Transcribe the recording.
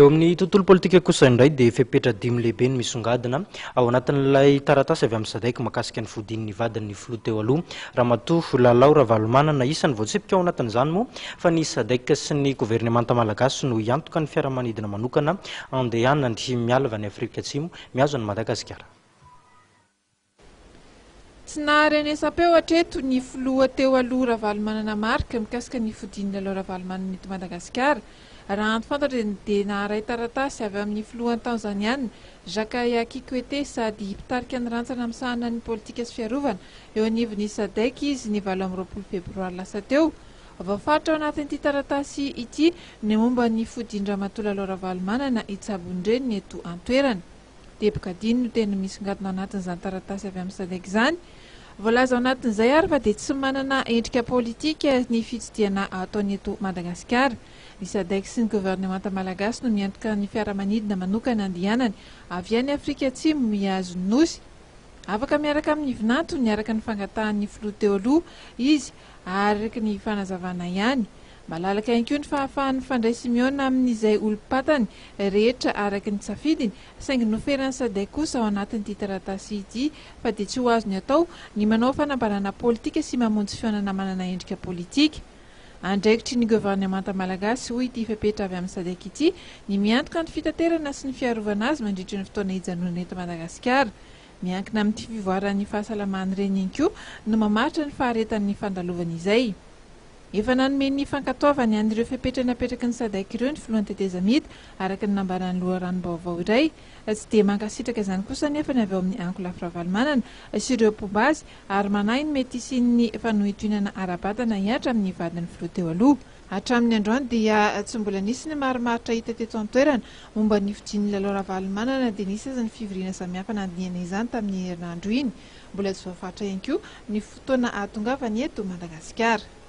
Eo amin'ny tontolo politika kosa indray dia fepetra dimy lehibe no misongadina ao anatin'ilay taratasy avy amin'ny SADC mahakasika ny fodian'ny vadin'ny filoha teo aloha, Ramatoa Lalao Ravalomanana. Isan'ny voatsipika ao anatin'izany moa fa ny SADC sy ny governemanta malagasy no hiantoka ny fiaramanidina manokana andehanany miala avy any Afrika Atsimo mihazo an'i Madagasikara. Tsy naharenesam-peo hatreto ny filoha teo aloha Ravalomanana Marc mikasika ny fodian'i Lalao Ravalomanana eto Madagasikara. Raha ny fantatra dia naharay taratasy avy amin'ny filohan'i Tanzaniana, Jakaya Kikwete sady mpitarika ny rantsana misahana ny politika sy fiarovana eo anivon'ny Sadec izy ny 28 febroary lasa teo. Voafaritra ao anatin'ity taratasy ity ny momba ny fodian-dRamatoa Lalao Ravalomanana hitsabo ny reniny eto an-toerana. Teboka dimy no teny misongadina ao anatin'izany taratasy avy amin'ny Sadec izany. Voalaza ao anatin'izay ary fa dia tsy manana endrika politika ny fitsidihana ataony eto Madagasikara. Ny Sadec sy ny governemanta malagasy no miantoka ny fiaramanidina manokana andehanany avy any Afrika Atsimo mihazo ny Nosy. Afaka miaraka amin'ny vinantony araka ny fangatahan'ny filoha teo aloha izy araka ny fanazavana ihany. Malalaka ihany koa ny fahafahany mifandray sy mihaona amin'izay olom-patany rehetra araka ny safidiny, saingy noferan'ny Sadec kosa ao anatin'ity taratasy ity fa dia tsy ho azony atao ny manao fanambarana politika sy mamonjy fihaonana manana endrika politika. Andraikitry ny governemanta malagasy, hoy ity fepetra avy amin'ny Sadec ity, ny miantoka ny fitaterana sy ny fiarovana azy mandritra ny fotoana hijanonany eto Madagasikara. Miankina amin'ny fivoaran'ny fahasalaman'ny reny ihany koa no mamaritra ny faharetan'ny fandalovany izay. Efa nanome ny fankatoavany an'ireo fepetra napetraky ny Sadec ireo ny filohan'ny tetezamita, araka ny nambaran'ny loharanom-baovao iray. Tsy dia mankasitraka izany kosa anefa ny avy ao amin'ny ankolafy Ravalomanana sy ireo mpomba azy ary manahy ny mety hisian'ny fanohintohinana ara-batana hihatra amin'ny vadin'ny filoha teo aloha. Hatramin'ny androany dia tsy mbola nisy ny marimaritra hita teto an-toerana momba ny fijin'i Lalao Ravalomanana dia nisy aza ny fivoriana samihafa nandinihana izany tamin'iny herinandro iny. Mbola tsy voafaritra ihany koa ny fotoana hahatongavany eto Madagasikara.